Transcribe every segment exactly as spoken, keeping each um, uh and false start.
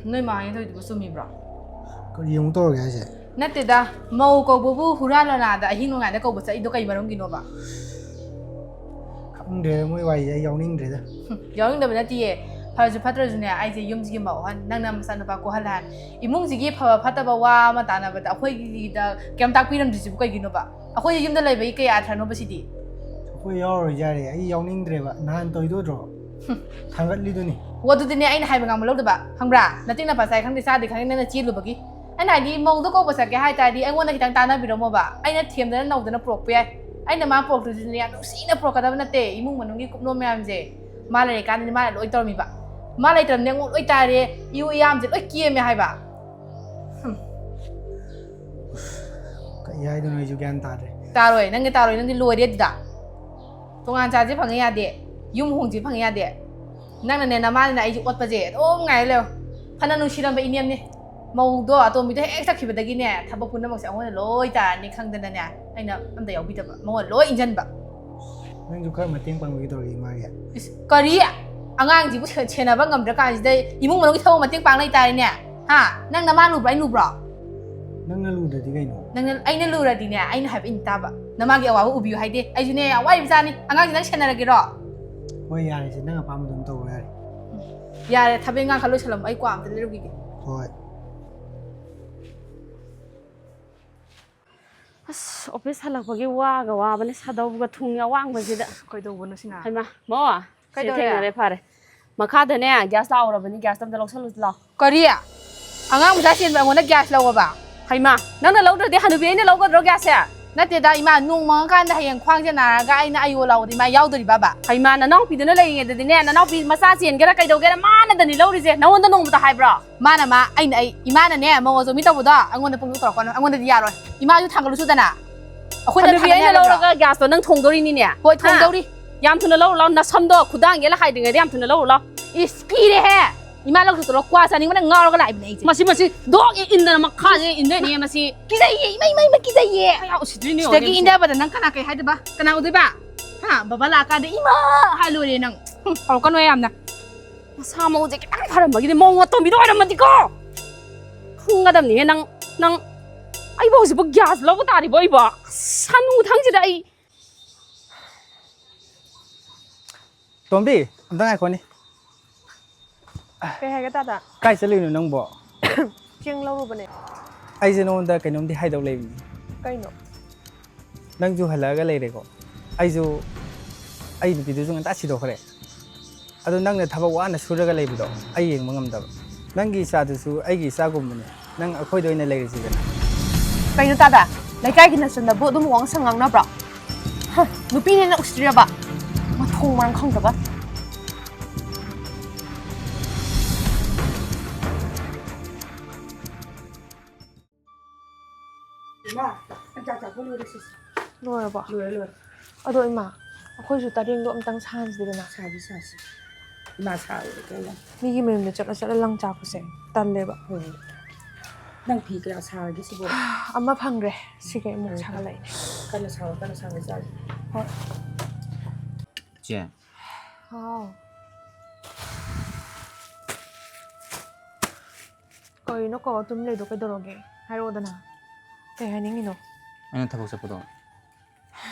ꯅꯣꯏ ꯃꯥ ꯍꯣꯏꯅ ꯇꯧꯔꯤꯗꯨꯕꯨ ꯆꯨꯝꯃꯤꯕ꯭ꯔꯣ? ꯀꯔꯤ ꯑꯃꯨꯛ ꯇꯧꯔꯒꯦ ꯍꯥꯏꯁꯦ? ꯅꯠꯇꯦꯗ, ꯃꯧ ꯀꯧꯕꯕꯨ ꯍꯨꯔꯥꯟ ꯂꯣꯅꯥꯗ ꯑꯍꯤꯡ ꯅꯣꯡꯌꯥꯏꯗ ꯀꯧꯕ ꯆꯠꯂꯤꯗꯣ ꯀꯩ ꯃꯔꯝꯒꯤꯅꯣꯕ? ꯈꯪꯗ꯭ꯔꯦꯗ, ꯃꯣꯏ ꯋꯥꯔꯤꯁꯦ ꯑꯩ ꯌꯥꯎꯅꯤꯡꯗ꯭ꯔꯦꯗ꯫ ꯍꯨꯝ, ꯌꯥꯎꯅꯤꯡꯗꯕ ꯅꯠꯇꯤꯌꯦ꯫ ꯐꯔꯁꯨ ꯐꯠꯇ꯭ꯔꯁꯨꯅꯦ, ꯑꯩꯁꯦ ꯌꯨꯝꯁꯤꯒꯤ ꯃꯧ ꯑꯍꯟ, ꯅꯪꯅ ꯃꯆꯥꯅꯨꯄꯥ ꯀꯣꯛꯍꯜꯂ ꯍꯟ, ꯏꯃꯨꯡꯁꯤꯒꯤ ꯐꯕ ꯐꯠꯇꯕ ꯋꯥ ꯑꯃ ꯇꯥꯟꯅꯕꯗ ꯑꯩꯈꯣꯏꯒꯤꯗ ꯀꯩꯝ ꯇꯥꯛꯄꯤꯔꯝꯗ꯭ꯔꯤꯁꯤꯕꯨ ꯀꯩꯒꯤꯅꯣꯕ? ꯑꯩꯈꯣꯏꯁꯦ ꯌꯨꯝꯗ ꯂꯩꯕꯒꯤ ꯀꯩ ꯑꯥꯔꯊꯅꯣꯕ ꯁꯤꯗꯤ? ꯑꯩꯈꯣꯏ ꯌꯥꯎꯔꯔꯣꯏꯁꯦ ꯌꯥꯔꯦ, ꯑꯩ ꯌꯥꯎꯅꯤꯡꯗ꯭ꯔꯦꯕ꯫ ꯅꯍꯥꯟ ꯇꯧꯔꯤꯗꯣ ꯎꯗ꯭ꯔꯣ? ꯊꯥꯡꯒꯠꯂꯤꯗꯨꯅꯤ꯫ ꯑꯣ, ꯑꯗꯨꯗꯤꯅꯦ, ꯑꯩꯅ ꯍꯥꯏꯕ ꯉꯥꯡꯕ ꯂꯧꯗꯕ, ꯈꯪꯕ꯭ꯔꯥ? ꯅꯇꯤꯛ ꯅꯄꯥ ꯆꯥꯏ ꯈꯪꯗꯦ, ꯆꯥꯗꯦ ꯈꯪꯗꯦ, ꯅꯪꯅ ꯆꯦꯜꯂꯨꯕꯒꯤ꯫ ꯑꯩꯅ ꯍꯥꯏꯗꯤ, ꯃꯧꯗ ꯀꯧꯕ ꯆꯠꯀꯦ ꯍꯥꯏ ꯇꯥꯔꯗꯤ ꯑꯩꯉꯣꯟꯗ ꯈꯤꯇꯪ ꯇꯥꯟꯅꯕꯤꯔꯝꯃꯣꯕ꯫ ꯑꯩꯅ ꯊꯦꯝꯗꯅ ꯅꯧꯗꯅ ꯄꯨꯔꯛꯄ ꯌꯥꯏ꯫ ꯑꯩꯅ ꯃꯥ ꯄꯨꯔꯛꯇꯣꯏꯁꯤꯅꯦ ꯌꯥꯝ ꯅꯨꯡꯁꯤꯅ ꯄꯨꯔꯛꯀꯗꯕ ꯅꯠꯇꯦ, ꯏꯃꯨꯡ ꯃꯅꯨꯡꯒꯤ ꯀꯨꯞꯅꯣꯝ ꯃꯌꯥꯝꯁꯦ꯫ ꯃꯥ ꯂꯩꯔꯤꯀꯥꯟꯗꯗꯤ ꯃꯥꯅ ꯂꯣꯏ ꯇꯧꯔꯝꯃꯤꯕ꯫ ꯃꯥ ꯂꯩꯇ꯭ꯔꯕꯅꯤꯅ ꯑꯩꯉꯣꯟꯗ ꯂꯣꯏ ꯇꯥꯔꯦ, ꯏꯌꯨ ꯏꯌꯥꯝꯁꯦ ꯂꯣꯏ ꯀꯦꯝꯃꯦ ꯍꯥꯏꯕ꯫ ꯍꯨꯝ꯫ ꯀꯩ ꯍꯥꯏꯗꯣꯏꯅꯣ ꯑꯩꯁꯨ ꯒ꯭ꯌꯥꯟ ꯇꯥꯗ꯭ꯔꯦ꯫ ꯇꯥꯔꯣꯏ, ꯅꯪꯗꯤ ꯇꯥꯔꯣꯏ, ꯅꯪꯗꯤ ꯂꯣꯏꯔꯦ ꯑꯗꯨꯗ꯫ ꯇꯣꯉꯥꯟ ꯆꯥꯁꯦ ꯐꯪꯉꯦ ꯌꯥꯗꯦ, ꯌꯨꯝ ꯍꯣꯡꯁꯦ ꯐꯪꯉꯦ ꯌꯥꯗꯦ꯫ ꯅꯪꯅꯅꯦ, ꯅꯃꯥꯅꯅꯦ ꯑꯩꯁꯦ ꯑꯣꯠꯄꯁꯦ ꯑꯗꯨꯝ ꯉꯥꯏ ꯂꯩꯌꯣ꯫ ꯐꯅ ꯅꯨꯡꯁꯤꯔꯝꯕ ꯏꯅꯦꯝꯅꯦ꯫ ꯃꯧꯗꯣ, ꯑꯇꯣꯝꯕꯤꯗꯣ ꯍꯦꯛ ꯆꯠꯈꯤꯕꯗꯒꯤꯅꯦ, ꯊꯕꯛ ꯄꯨꯝꯅꯃꯛꯁꯦ ꯑꯩꯉꯣꯟꯗ ꯂꯣꯏ ꯇꯥꯔꯅꯤ ꯈꯪꯗꯅꯅꯦ, ꯑꯩꯅ ꯑꯝꯇ ꯌꯥꯎꯕꯤꯗꯕ, ꯃꯉꯣꯟꯗ ꯂꯣꯏ ꯏꯟꯁꯤꯟꯕ꯫ ꯅꯪꯁꯨ ꯈꯔ ꯃꯇꯦꯡ ꯄꯥꯡꯕꯤꯒꯦ ꯇꯧꯔꯒꯦ ꯏꯃꯥꯒꯤ꯫ ꯏꯁ, ꯀꯔꯤ? ꯑꯉꯥꯡꯁꯤꯕꯨ ꯁꯦ-, ꯁꯦꯟꯅꯕ ꯉꯝꯗ꯭ꯔꯀꯥꯟꯁꯤꯗ ꯏꯃꯨꯡ ꯃꯅꯨꯡꯒꯤ ꯊꯕꯛ ꯃꯇꯦꯡ ꯄꯥꯡ ꯂꯩꯇꯥꯔꯦꯅꯦ? ꯍꯥ? ꯅꯪ ꯅꯃꯥ ꯂꯨꯕ꯭ꯔꯣ, ꯑꯩ ꯂꯨꯕ꯭ꯔꯣ? ꯅꯪꯅ ꯂꯨꯗ꯭ꯔꯗꯤ ꯀꯩꯅꯣ? ꯅꯪꯅ, ꯑꯩꯅ ꯂꯨꯔꯗꯤꯅꯦ, ꯑꯩꯅ ꯍꯥꯏꯕ ꯏꯟ ꯇꯥꯕ꯫ ꯅꯃꯥꯒꯤ ꯑꯋꯥꯕ ꯎꯕꯤꯌꯨ ꯍꯥꯏꯗꯦ꯫ ꯑꯩꯁꯨꯅꯦ, ꯌꯥꯝ ꯋꯥꯔꯤꯕ ꯖꯥꯠꯅꯤ꯫ ꯑꯉꯥꯡꯁꯤ ꯅꯪ ꯁꯦꯟꯅꯔꯒꯦꯔꯣ? ꯍꯣꯏ, ꯌꯥꯔꯦꯁꯦ, ꯅꯪ ꯑꯄꯥꯝꯕꯗꯣ ꯑꯗꯨꯝ ꯇꯧꯔꯣ ꯌꯥꯔꯦ꯫ ꯌꯥꯔꯦ, ꯊꯕꯛ ꯏꯪꯈꯥꯡ ꯈꯔ ꯂꯣꯏꯁꯜꯂꯝꯃꯣ, ꯑꯩ ꯀ꯭ꯋꯥ ꯑꯝꯇ ꯂꯩꯔꯨꯈꯤꯒꯦ꯫ ꯍꯣꯏ꯫ ꯑꯁ, ꯑꯣꯐꯤꯁ ꯍꯜꯂꯛꯄꯒꯤ ꯋꯥꯒ ꯋꯥꯕꯅꯦ, ꯁꯥꯗꯧꯒ ꯊꯨꯡꯉꯦ ꯑꯋꯥꯡꯕꯁꯤꯗ꯫ ꯀꯩꯗꯧꯕꯅꯣ ꯁꯤꯅ? ꯍꯩꯃꯥ, ꯃꯣ, ꯁꯤ ꯀꯩꯗꯧꯔꯦ? ꯊꯦꯡꯅꯔꯦ, ꯐꯔꯦ꯫ ꯃꯈꯥꯗꯅꯦ, ꯒ꯭ꯌꯥꯁ ꯂꯥꯛꯍꯧꯔꯕꯅꯤ, ꯒ꯭ꯌꯥꯁꯇꯣ ꯑꯝꯇ ꯂꯧꯁꯜꯂꯨꯁꯤ ꯂꯥꯎ꯫ ꯀꯔꯤ? ꯑꯉꯥꯡ ꯃꯆꯥ ꯆꯦꯟꯕ ꯑꯩꯉꯣꯟꯗ ꯒ꯭ꯌꯥꯁ ꯂꯧꯑꯣꯕ? ꯍꯩꯃꯥ, ꯅꯪꯅ ꯂꯧꯗ꯭ꯔꯗꯤ ꯍꯅꯨꯕꯤ ꯑꯩꯅ ꯂꯧꯒꯗ꯭ꯔꯣ ꯒ꯭ꯌꯥꯁꯁꯦ? ꯅꯠꯇꯦꯗ ꯏꯃꯥ, ꯅꯣꯡ ꯃꯪꯉꯀꯥꯟꯗ ꯍꯌꯦꯡ ꯈ꯭ꯋꯥꯡꯁꯦ ꯅꯥꯔꯒ ꯑꯩꯅ ꯑꯌꯣ ꯂꯥꯎꯕꯗꯤ ꯏꯃꯥ ꯌꯥꯎꯗꯣꯔꯤꯕꯕ? ꯍꯩꯃꯥ, ꯅꯅꯥꯎꯄꯤꯗꯨꯅ ꯂꯩꯔꯤꯉꯩꯗꯗꯤꯅꯦ, ꯅꯅꯥꯎꯄꯤ ꯃꯆꯥ ꯆꯦꯟꯒꯦꯔꯥ ꯀꯩꯗꯧꯒꯦꯔꯥ ꯃꯥꯅꯗꯅꯤ ꯂꯧꯔꯤꯁꯦ, ꯅꯉꯣꯟꯗ ꯅꯣꯡꯃꯇ ꯍꯥꯏꯕ꯭ꯔꯣ? ꯃꯥꯅ ꯃꯥ, ꯑꯩꯅ ꯑꯩ, ꯏꯃꯥꯅ ꯃꯧ ꯑꯆꯧꯃꯤ ꯇꯧꯕꯗꯣ ꯑꯩꯉꯣꯟꯗ ꯄꯨꯡꯇꯧ ꯇꯧꯔꯛꯀꯅꯨ, ꯑꯩꯉꯣꯟꯗꯗꯤ ꯌꯥꯔꯣꯏ꯫ ꯏꯃꯥꯁꯨ ꯊꯥꯡꯒꯠꯂꯨꯁꯨꯗꯅ꯫ ꯑꯩꯈꯣꯏꯗ ꯍꯅꯨꯕꯤ, ꯑꯩꯅ ꯊꯥꯡꯒꯠꯅꯕ꯭ꯔꯣ? ꯂꯧꯔꯒ ꯒ꯭ꯌꯥꯁꯇꯣ ꯅꯪ ꯊꯣꯡꯗꯧꯔꯤꯅꯤꯅꯦ? ꯍꯣꯏ, ꯍꯥ? ꯊꯣꯡꯗꯧꯔꯤ꯫ ꯌꯥꯝ ꯊꯨꯅ ꯂꯧꯔꯨ ꯂꯥꯎ, ꯅꯁꯝꯗꯣ ꯈꯨꯗꯥꯡ ꯌꯦꯜꯂ ꯍꯥꯏꯗ꯭ꯔꯤꯉꯩꯗ ꯌꯥꯝ ꯊꯨꯅ ꯂꯧꯔꯨ ꯂꯥꯎ꯫ ꯏꯁ, ꯀꯤꯔꯦꯍꯦ! ꯏꯃꯥ ꯂꯧ ꯆꯠꯇꯧꯔꯣ? ꯀ꯭ꯋꯥ ꯆꯥꯅꯤꯡꯕꯅ ꯉꯥꯎꯔꯒ ꯂꯥꯛꯏꯕꯅꯦ ꯑꯩꯁꯦ꯫ ꯃꯁꯤ, ꯃꯁꯤ, ꯗꯣꯛ ꯏꯟꯗꯅ ꯃꯈꯥꯁꯦ ꯏꯟꯗꯣꯏꯅꯦ ꯃꯁꯤ꯫ ꯀꯤꯖꯩꯌꯦ, ꯏꯃꯩ, ꯏꯃꯩ, ꯏꯃꯩ, ꯀꯤꯖꯩꯌꯦ꯫ ꯑꯩ ꯌꯥꯝ ꯎꯁꯤꯠꯇ꯭ꯔꯤꯅꯦ, ꯁꯤꯗꯒꯤ ꯌꯦꯡꯉꯨꯁꯦ꯫ ꯏꯟꯗꯕꯗ ꯅꯪ ꯀꯅꯥ ꯀꯩ ꯍꯥꯏꯗꯕ? ꯀꯅꯥ ꯎꯗꯣꯏꯕ? ꯍꯥ? ꯕꯕꯥ ꯂꯥꯛꯑꯀꯥꯟꯗ ꯏꯃꯥ ꯍꯥꯏ ꯂꯣꯏꯔꯦ ꯅꯪ꯫ ꯍꯨꯝ, ꯍꯧꯔꯛꯀꯅꯨ ꯌꯥꯝꯅ꯫ ꯃꯁꯥ ꯃꯎꯁꯦ ꯈꯤꯇꯪ ꯐꯔꯝꯕꯒꯤꯅꯦ, ꯃꯧ ꯑꯇꯣꯝꯕꯤꯗꯣ ꯑꯣꯏꯔꯝꯃꯗꯤꯀꯣ꯫ ꯈꯪꯒꯗꯕꯅꯤꯍꯦ ꯅꯪ, ꯅꯪ꯫ ꯑꯩꯕꯨ ꯍꯧꯖꯤꯛꯄꯨ ꯒ꯭ꯌꯥꯁ ꯂꯧꯕ ꯇꯥꯔꯤꯕꯣ ꯑꯩꯕꯣ? ꯑꯁ, ꯍꯅꯨ ꯊꯪꯁꯤꯗ ꯑꯩ꯫ ꯇꯣꯝꯕꯤ, ꯑꯝꯇ ꯉꯥꯏꯈꯣꯅꯦ꯫ ꯀꯩ ꯍꯥꯏꯒꯦ ꯇꯥꯗ? ꯀꯥꯏ ꯆꯠꯂꯨꯏꯅꯣ ꯅꯪꯕꯣ? ꯆꯦꯡ ꯂꯧꯔꯨꯕꯅꯦ꯫ ꯑꯩꯁꯦ ꯅꯉꯣꯟꯗ ꯀꯩꯅꯣꯝꯗꯤ ꯍꯥꯏꯗꯧ ꯂꯩꯕꯅꯤ꯫ ꯀꯩꯅꯣ? ꯅꯪꯁꯨ ꯍꯜꯂꯛꯑꯒ ꯂꯩꯔꯦꯀꯣ꯫ ꯑꯩꯁꯨ, ꯑꯩ ꯅꯨꯄꯤꯗꯨꯁꯨ ꯉꯟꯇꯥ ꯁꯤꯗꯣꯛꯈ꯭ꯔꯦ꯫ ꯑꯗꯣ ꯅꯪꯅ ꯊꯕꯛ ꯋꯥꯅ ꯁꯨꯔꯒ ꯂꯩꯕꯗꯣ ꯑꯩ ꯌꯦꯡꯕ ꯉꯝꯗꯕ꯫ ꯅꯪꯒꯤ ꯏꯆꯥꯗꯨꯁꯨ ꯑꯩꯒꯤ ꯏꯆꯥꯒꯨꯝꯕꯅꯦ꯫ ꯅꯪ ꯑꯩꯈꯣꯏꯗ ꯑꯣꯏꯅ ꯂꯩꯔꯁꯤꯗꯅ꯫ ꯀꯩꯅꯣ ꯇꯥꯗ? ꯂꯩꯀꯥꯏꯒꯤ ꯅꯆꯟꯗꯕꯨ ꯑꯗꯨꯝ ꯋꯥꯉꯥꯡ ꯁꯉꯥꯡ ꯉꯥꯡꯅꯕ꯭ꯔꯣ? ꯍ, ꯅꯨꯄꯤꯅꯦꯅ ꯎꯁꯤꯠꯇ꯭ꯔꯤꯔꯕ? ꯃꯊꯣꯡ ꯃꯔꯝ ꯈꯪꯗꯕ꯫ ꯏꯃꯥ, ꯅꯪ ꯆꯥꯛ ꯆꯥꯕ ꯂꯣꯏꯔꯦ ꯁꯤꯁꯦ꯫ ꯂꯣꯏꯔꯕꯣ? ꯂꯣꯏꯔꯦ, ꯂꯣꯏꯔꯦ꯫ ꯑꯗꯣ ꯏꯃꯥ, ꯑꯩꯈꯣꯏꯁꯨ ꯇꯔꯦꯡꯗꯣ ꯑꯝꯇꯪ ꯁꯥꯍꯟꯁꯤꯗꯅ꯫ ꯁꯥꯁꯤ, ꯁꯥꯁꯤ꯫ ꯏꯃꯥ ꯁꯥꯔꯨꯔꯦ ꯀꯩꯅꯣ꯫ ꯃꯤꯒꯤ ꯃꯌꯨꯝꯗ ꯆꯠꯂ ꯆꯠꯂ ꯂꯪ ꯆꯥꯛꯄꯁꯦ ꯇꯜꯂꯦꯕ꯫ ꯍꯣꯏ, ꯍꯣꯏ꯫ ꯅꯪ ꯐꯤ ꯀꯌꯥ ꯁꯥꯔꯒꯦ ꯁꯤꯕꯣ? ꯑꯃ ꯐꯪꯈ꯭ꯔꯦ꯫ ꯁꯤ ꯀꯩ ꯑꯃꯨꯛ ꯎꯝ꯫ ꯁꯥꯒꯠꯂꯛꯏꯅꯦ꯫ ꯀꯟꯅ ꯁꯥꯔꯣ, ꯀꯟꯅ ꯁꯥꯔꯣ, ꯆꯥꯔꯣ꯫ ꯍꯣꯏ꯫ ꯆꯦ꯫ ꯍꯥꯎ꯫ ꯀꯩꯅꯣ ꯀꯣ, ꯇꯨꯝ ꯂꯩꯗꯣ ꯀꯩꯗꯧꯔꯒꯦ? ꯍꯥꯏꯔꯛꯑꯣꯗꯅ꯫ ꯀꯩ ꯍꯥꯏꯅꯤꯡꯉꯤꯅꯣ? ꯑꯩꯅ ꯊꯕꯛ ꯆꯠꯄꯗꯣ,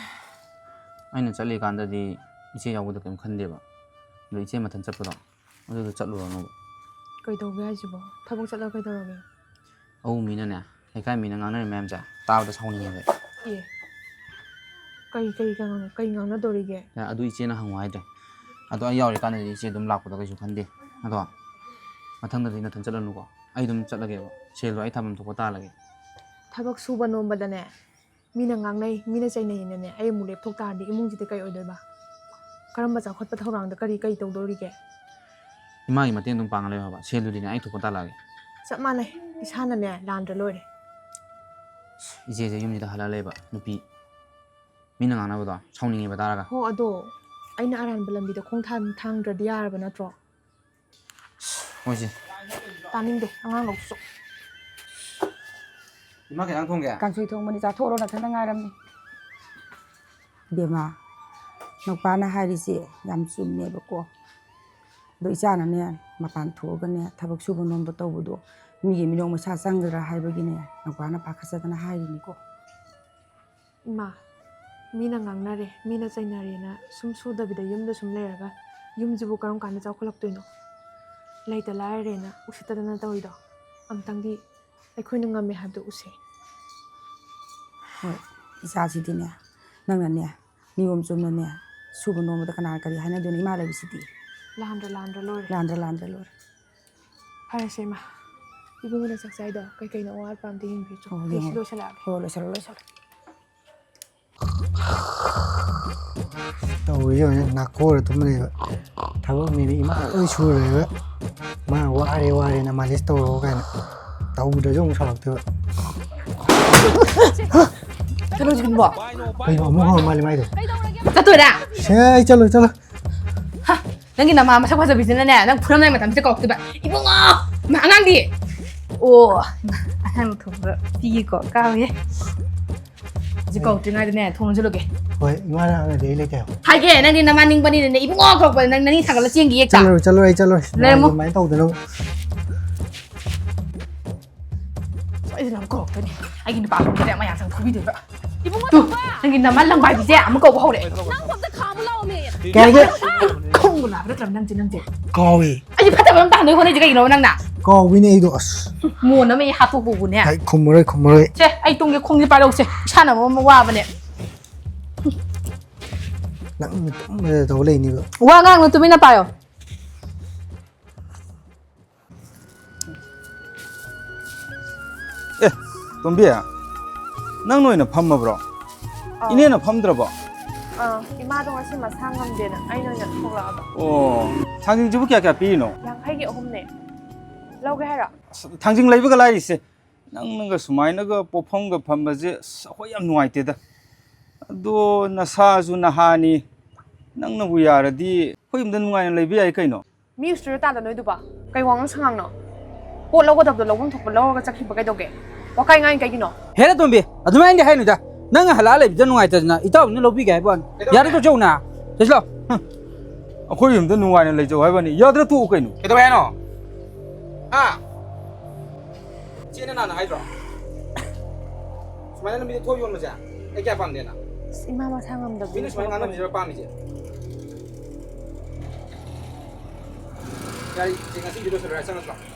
ꯑꯩꯅ ꯆꯠꯂꯤꯀꯥꯟꯗꯗꯤ ꯏꯆꯦ ꯌꯥꯎꯕꯗꯣ ꯀꯩꯝ ꯈꯟꯗꯦꯕ꯫ ꯑꯗꯣ ꯏꯆꯦ ꯃꯊꯟ ꯆꯠꯄꯗꯣ, ꯑꯗꯨꯗꯣ ꯆꯠꯂꯨꯔꯅꯣꯕ꯫ ꯀꯩꯗꯧꯒꯦ ꯍꯥꯏꯁꯤꯕꯣ? ꯊꯕꯛ ꯆꯠꯂꯒ ꯀꯩꯗꯧꯔꯒꯦ? ꯑꯎ ꯃꯤꯅꯅꯦ, ꯂꯩꯀꯥꯏ ꯃꯤꯅ ꯉꯥꯡꯅꯔꯤ ꯃꯌꯥꯝꯁꯦ ꯇꯥꯕꯗ ꯁꯥꯎꯅꯤꯡꯉꯦꯕ꯫ ꯑꯦ, ꯀꯩ, ꯀꯩ, ꯀꯩ ꯉꯥꯡꯅ-, ꯀꯩ ꯉꯥꯡꯅꯗꯣꯔꯤꯒꯦ? ꯑꯦ, ꯑꯗꯨ ꯏꯆꯦꯅ ꯍꯪꯉꯨ ꯍꯥꯏꯗ꯭ꯔꯦ꯫ ꯑꯗꯣ ꯑꯩ ꯌꯥꯎꯔꯤꯀꯥꯟꯗꯗꯤ ꯏꯆꯦ ꯑꯗꯨꯝ ꯂꯥꯛꯄꯗꯣ ꯀꯩꯁꯨ ꯈꯟꯗꯦ꯫ ꯑꯗꯣ ꯃꯊꯪꯗꯗꯤ ꯅꯊꯟ ꯆꯠꯂꯅꯨꯀꯣ꯫ ꯑꯩ ꯑꯗꯨꯝ ꯆꯠꯂꯒꯦꯕ꯫ ꯁꯦꯜꯗꯣ ꯑꯩ ꯊꯝꯐꯝ ꯊꯣꯛꯄ ꯇꯥꯜꯂꯒꯦ꯫ ꯊꯕꯛ ꯁꯨꯕ ꯅꯣꯝꯕꯗꯅꯦ, ꯃꯤꯅ ꯉꯥꯡꯅꯩ, ꯃꯤꯅ ꯆꯩꯅꯩꯅꯅꯦ, ꯑꯩ ꯑꯃꯨꯛ ꯂꯦꯞꯊꯣꯛ ꯇꯥꯔꯗꯤ ꯏꯃꯨꯡꯁꯤꯗꯤ ꯀꯩ ꯑꯣꯏꯗꯣꯏꯕ? ꯀꯔꯝꯕ ꯆꯥꯎꯈꯠꯄ ꯊꯧꯔꯥꯡꯗ ꯀꯔꯤ, ꯀꯩ ꯇꯧꯗꯧꯔꯤꯒꯦ? ꯏꯃꯥꯒꯤ ꯃꯇꯦꯡ ꯑꯗꯨꯝ ꯄꯥꯡꯉ ꯂꯩꯌꯣ ꯍꯥꯏꯕ꯫ ꯁꯦꯜꯗꯨꯗꯤꯅꯦ ꯑꯩ ꯊꯣꯛꯄ ꯇꯥꯜꯂꯛꯑꯒꯦ꯫ ꯆꯞ ꯃꯥꯟꯅꯩ, ꯏꯁꯥꯅꯅꯦ ꯂꯥꯟꯗ꯭ꯔ ꯂꯣꯏꯔꯦ꯫ ꯏꯆꯦꯁꯦ ꯌꯨꯝꯁꯤꯗ ꯍꯜꯂ ꯂꯩꯕ ꯅꯨꯄꯤ ꯃꯤꯅ ꯉꯥꯡꯅꯕꯗꯣ ꯁꯥꯎꯅꯤꯡꯉꯦꯕ ꯇꯥꯔꯒ꯫ ꯍꯣ, ꯑꯗꯣ ꯑꯩꯅ ꯑꯔꯥꯟꯕ ꯂꯝꯕꯤꯗ ꯈꯣꯡ ꯊꯥꯡ-, ꯊꯥꯡꯗ꯭ꯔꯗꯤ ꯌꯥꯔꯕ ꯅꯠꯇ꯭ꯔꯣ? ꯃꯣꯏꯁꯦ꯫ ꯇꯥꯅꯤꯡꯗꯦ, ꯑꯉꯥꯡ ꯂꯧꯁꯨ꯫ ꯏꯃꯥ ꯀꯩ ꯏꯟꯖꯥꯡ ꯊꯣꯡꯒꯦ? ꯀꯥꯡꯁꯣꯏ ꯊꯣꯡꯕꯅꯤ, ꯆꯥꯊꯣꯛꯑꯔꯣ, ꯅꯊꯟꯗ ꯉꯥꯏꯔꯝꯅꯤ꯫ ꯏꯕꯦꯝꯃ, ꯅꯨꯄꯥꯅ ꯍꯥꯏꯔꯤꯁꯦ ꯌꯥꯝ ꯆꯨꯝꯃꯦꯕꯀꯣ꯫ ꯑꯗꯣ ꯏꯆꯥꯅꯅꯦ, ꯃꯄꯥꯟ ꯊꯣꯛꯑꯒꯅꯦ ꯊꯕꯛ ꯁꯨꯕ ꯅꯣꯝꯕ ꯇꯧꯕꯗꯣ ꯃꯤꯒꯤ ꯃꯤꯅꯣꯛ ꯃꯩꯁꯥ ꯆꯪꯒꯗ꯭ꯔꯥ ꯍꯥꯏꯕꯒꯤꯅꯦ ꯅꯧꯄꯥꯅ ꯄꯥꯈꯠꯆꯗꯅ ꯍꯥꯏꯔꯤꯅꯤꯀꯣ꯫ ꯏꯃꯥ, ꯃꯤꯅ ꯉꯥꯡꯅꯔꯦ, ꯃꯤꯅ ꯆꯩꯅꯔꯦꯅ ꯁꯨꯝ ꯁꯨꯗꯕꯤꯗ ꯌꯨꯝꯗ ꯁꯨꯝ ꯂꯩꯔꯒ ꯌꯨꯝꯁꯤꯕꯨ ꯀꯔꯝ ꯀꯥꯟꯗ ꯆꯥꯎꯈꯠꯂꯛꯇꯣꯏꯅꯣ? ꯂꯩꯇ ꯂꯥꯏꯔꯔꯦꯅ ꯎꯁꯤꯠꯇꯗꯅ ꯇꯧꯔꯤꯗꯣ ꯑꯝꯇꯪꯗꯤ ꯑꯩꯈꯣꯏꯅ ꯉꯝꯃꯦ ꯍꯥꯏꯕꯗꯣ ꯎꯁꯦ꯫ ꯍꯣꯏ, ꯏꯆꯥꯁꯤꯗꯤꯅꯦ, ꯅꯪꯅꯅꯦ ꯅꯤꯌꯣꯝ ꯆꯨꯝꯅꯅꯦ ꯁꯨꯕ ꯅꯣꯝꯕꯗ ꯀꯅꯥ ꯀꯔꯤ ꯍꯥꯏꯅꯗꯣꯏꯅꯣ? ꯏꯃꯥ ꯂꯩꯕꯁꯤꯗꯤ꯫ ꯂꯥꯟꯗ꯭ꯔ ꯂꯥꯟꯗ꯭ꯔ ꯂꯣꯏꯔꯦ꯫ ꯂꯥꯟꯗ꯭ꯔ ꯂꯥꯟꯗ꯭ꯔ ꯂꯣꯏꯔꯦ꯫ ꯐꯔꯦꯁꯦ ꯏꯃꯥ, ꯏꯕꯨꯡꯉꯣꯅ ꯆꯥꯛ ꯆꯥꯏꯗꯣ ꯀꯩ ꯀꯩꯅꯣ ꯑꯋꯥꯠ ꯑꯄꯥ ꯑꯝꯇ ꯌꯦꯡꯕꯤꯔꯨꯆꯣ꯫ ꯍꯣꯏ, ꯑꯩ ꯁꯤ ꯌꯦꯡꯉꯣ꯫ ꯂꯣꯏꯁꯤꯜꯂꯛꯑꯒꯦ꯫ ꯍꯣꯏ, ꯂꯣꯏꯁꯤꯜꯂꯣ, ꯂꯣꯏꯁꯤꯜꯂꯣ꯫ ꯇꯧꯔꯤꯁꯦ ꯍꯧꯖꯤꯛ ꯅꯥꯀꯣꯔ ꯑꯗꯨꯝ ꯂꯩꯕ꯫ ꯊꯕꯛꯅꯤꯗꯤ ꯏꯃꯥ ꯂꯣꯏ ꯁꯨꯔꯦꯕ꯫ ꯃꯥ ꯋꯥꯔꯦ ꯋꯥꯔꯦꯅ ꯃꯥꯂꯤꯁ ꯇꯧꯔꯛꯑꯣ ꯀꯥꯏꯅ ꯇꯧꯗ꯭ꯔꯁꯨ ꯑꯃꯨꯛ ꯁꯥꯎꯔꯛꯇꯣꯏꯕ꯫ ꯀꯩꯅꯣ ꯍꯧꯖꯤꯛꯀꯤꯗꯨꯕꯣ? ꯀꯩꯅꯣ ꯑꯃꯨꯛ ꯍꯧꯔ ꯃꯥꯜꯂꯦ ꯃꯥꯏꯗꯣ꯫ ꯆꯠꯇꯣꯏꯔꯥ? ꯁꯦ, ꯑꯩ ꯆꯠꯂꯣꯏ, ꯆꯠꯂꯣꯏ꯫ ꯍꯥ, ꯅꯪꯒꯤ ꯅꯃꯥ ꯃꯁꯛ ꯐꯖꯕꯤꯁꯤꯅꯅꯦ ꯅꯪ ꯐꯨꯔꯝꯗꯥꯏ ꯃꯇꯝꯁꯤꯗ ꯀꯧꯔꯛꯇꯣꯏꯕ꯫ ꯏꯕꯨꯡꯉꯣ! ꯃꯥ ꯑꯉꯥꯡꯗꯤ? ꯑꯣ, ꯑꯍꯥꯟꯕ ꯊꯣꯛꯄꯗ ꯄꯤꯒꯦꯀꯣ, ꯀꯥꯎꯏ꯫ ꯍꯧꯖꯤꯛ ꯀꯧꯔꯛꯇ꯭ꯔꯤꯉꯩꯗꯅꯦ ꯊꯣꯡ ꯂꯣꯟꯁꯤꯜꯂꯨꯒꯦ꯫ ꯍꯣꯏ, ꯏꯃꯥꯅ ꯍꯪꯉꯗꯤ ꯑꯩ ꯂꯩꯇꯦ ꯍꯥꯏꯌꯣ꯫ ꯍꯥꯏꯒꯦ, ꯅꯪꯗꯤ ꯅꯃꯥ ꯅꯤꯡꯕꯅꯤꯅꯅꯦ ꯏꯕꯨꯡꯉꯣ ꯀꯧꯔꯛꯄꯗ ꯅꯪ ꯅꯅꯤꯡ ꯊꯥꯡꯒꯠꯂ ꯆꯦꯟꯈꯤ ꯍꯦꯛꯇ꯫ ꯆꯠꯂꯣꯏ, ꯆꯠꯂꯣꯏ, ꯑꯩ ꯆꯠꯂꯣꯏ꯫ ꯂꯩꯔꯝꯃꯣ꯫ ꯑꯗꯨꯃꯥꯏꯅ ꯇꯧꯗꯅꯕ꯫ ꯁꯣꯏꯗꯅ ꯑꯃꯨꯛ ꯀꯧꯔꯛꯇꯣꯏꯅꯦ꯫ ꯑꯩꯒꯤ ꯅꯨꯄꯥ ꯀꯧꯔꯛꯇ꯭ꯔꯦ ꯃꯌꯥ ꯆꯪ ꯐꯨꯕꯤꯗꯣꯏꯕ꯫ ꯏꯕꯨꯡꯉꯣ ꯇꯨ, ꯆꯠꯄ! ꯅꯪꯒꯤ ꯅꯃꯥ ꯂꯪꯕꯥꯏꯕꯤꯁꯦ ꯑꯃꯨꯛ ꯀꯧꯕ ꯍꯧꯔꯛꯑꯦ꯫ ꯅꯪ ꯑꯝꯇ ꯈꯥꯝꯃꯨ ꯂꯥꯛꯑꯣꯃꯦ꯫ ꯀꯩ ꯍꯥꯏꯒꯦ? ꯈꯨꯝꯃꯨ ꯂꯥꯛꯄ ꯅꯠꯇ꯭ꯔꯕ ꯅꯪꯁꯦ, ꯅꯪꯁꯦ? ꯀꯥꯎꯏ꯫ ꯑꯩꯁꯦ ꯐꯠꯇꯕ ꯑꯃ ꯇꯥꯍꯟꯗꯣꯏ ꯍꯣꯠꯅꯩꯁꯦ ꯀꯩꯒꯤꯅꯣꯕ ꯅꯪꯅ? ꯀꯥꯎꯕꯤꯅꯦ ꯑꯩꯗꯣ, ꯑꯁ꯫ ꯃꯣꯟ ꯑꯃ ꯍꯦꯛ ꯍꯥꯠꯇꯣꯛꯄꯕꯨꯅꯦ꯫ ꯑꯩ ꯈꯨꯝꯃꯔꯣꯏ, ꯈꯨꯝꯃꯔꯣꯏ꯫ ꯁꯦ, ꯑꯩ ꯇꯨꯝꯒꯦ, ꯈꯣꯡꯁꯦ ꯄꯥꯏꯔꯛꯎꯁꯦ꯫ ꯏꯁꯥꯅ ꯃꯔꯣꯟ ꯑꯃ ꯋꯥꯕꯅꯦ꯫ ꯅꯪ ꯇꯨꯝꯕꯗ ꯇꯧ ꯂꯩꯅꯤꯕ꯫ ꯋꯥ ꯉꯥꯡꯅꯨ, ꯇꯨꯃꯤꯟꯅ ꯄꯥꯏꯌꯣ꯫ ꯑꯦ, ꯇꯣꯝꯕꯤ, ꯅꯪ ꯑꯣꯏꯅ ꯐꯝꯃꯕ꯭ꯔꯣ? ꯑꯥ꯫ ꯏꯅꯦꯅ ꯐꯝꯗ꯭ꯔꯕꯣ? ꯑꯥ, ꯏꯃꯥꯗꯣ ꯉꯁꯤ ꯃꯁꯥ ꯉꯝꯗꯦꯅ ꯑꯩꯅ ꯑꯣꯏꯅ ꯊꯣꯛꯂꯛꯑꯕ꯫ ꯑꯣ, ꯊꯥꯡꯖꯤꯡꯁꯤꯕꯨ ꯀꯌꯥ ꯀꯌꯥ ꯄꯤꯔꯤꯅꯣ? ꯌꯥꯡꯈꯩꯒꯤ ꯑꯍꯨꯝꯅꯦ꯫ ꯂꯧꯒꯦ ꯍꯥꯏꯔꯣ? ꯑꯁ, ꯊꯥꯡꯖꯤꯡ ꯂꯩꯕꯒ ꯂꯥꯏꯔꯤꯁꯦ꯫ ꯅꯪꯅꯒ ꯁꯨꯃꯥꯏꯅꯒ ꯄꯣꯠꯐꯝꯒ ꯐꯝꯕꯁꯦ, ꯑꯁ, ꯑꯩꯈꯣꯏ ꯌꯥꯝ ꯅꯨꯡꯉꯥꯏꯇꯦꯗ꯫ ꯑꯗꯣ ꯅꯁꯥꯁꯨ ꯅꯍꯥꯅꯤ, ꯅꯪꯅꯕꯨ ꯌꯥꯔꯗꯤ ꯑꯩꯈꯣꯏ ꯌꯨꯝꯗ ꯅꯨꯡꯉꯥꯏꯅ ꯂꯩꯕ ꯌꯥꯏ ꯀꯩꯅꯣ꯫ ꯃꯤ ꯎꯁꯤꯠꯇ꯭ꯔꯤꯔꯣ ꯇꯥꯗ ꯅꯣꯏꯗꯨꯕꯣ? ꯀꯩ ꯋꯥꯉꯥꯡ ꯁꯉꯥꯡꯅꯣ? ꯄꯣꯠ ꯂꯧꯒꯗꯕꯗꯣ ꯂꯧꯐꯝ ꯊꯣꯛꯄ ꯂꯧꯔꯒ ꯆꯠꯈꯤꯕ ꯀꯩꯗꯧꯒꯦ? ꯋꯥꯀꯥꯏ ꯉꯥꯡꯉꯤ ꯀꯩꯒꯤꯅꯣ? ꯍꯦꯔꯥ ꯇꯣꯝꯕꯤ, ꯑꯗꯨꯃꯥꯏꯅꯗꯤ ꯍꯥꯏꯅꯨꯗ꯫ ꯅꯪ ꯍꯜꯂꯛꯑ ꯂꯩꯕꯗ ꯅꯨꯡꯉꯥꯏꯇꯗꯅ ꯏꯇꯥꯎꯕꯤꯅ ꯂꯧꯕꯤꯒꯦ ꯍꯥꯏꯕ ꯋꯥꯅꯤ꯫ ꯌꯥꯔꯦ, ꯇꯣꯛꯆꯧꯅ꯫ ꯆꯠꯁꯤꯂꯥꯎ꯫ ꯍꯨꯝ꯫ ꯑꯩꯈꯣꯏ ꯌꯨꯝꯗ ꯅꯨꯡꯉꯥꯏꯅ ꯂꯩꯖꯧ ꯍꯥꯏꯕꯅꯤ, ꯌꯥꯗ꯭ꯔꯥ ꯇꯣꯛꯎ ꯀꯩꯅꯣ꯫ ꯀꯩꯗꯧꯋꯦ ꯍꯥꯏꯅꯣ? ꯍꯥ? ꯆꯦꯅ ꯅꯍꯥꯟꯅ ꯍꯥꯏꯗ꯭ꯔꯣ? ꯁꯨꯃꯥꯏꯅ ꯂꯝꯕꯤꯗ ꯊꯣꯛ ꯌꯣꯟꯕꯁꯦ ꯑꯩ ꯀꯌꯥ ꯄꯥꯝꯗꯦꯅ꯫ ꯑꯁ, ꯏꯃꯥ ꯃꯁꯥ ꯉꯝꯗꯕꯗꯣ ꯃꯤꯅ ꯁꯨꯃꯥꯏꯅ ꯉꯥꯡꯅꯕꯁꯤꯔꯣ ꯄꯥꯝꯃꯤꯁꯦ? ꯌꯥꯔꯦ, ꯆꯦ, ꯉꯁꯤꯒꯤꯗꯤ ꯂꯣꯏꯁꯤꯜꯂꯣ, ꯌꯥꯔꯦ, ꯆꯪꯉꯁꯤ ꯂꯥꯛꯑꯣ꯫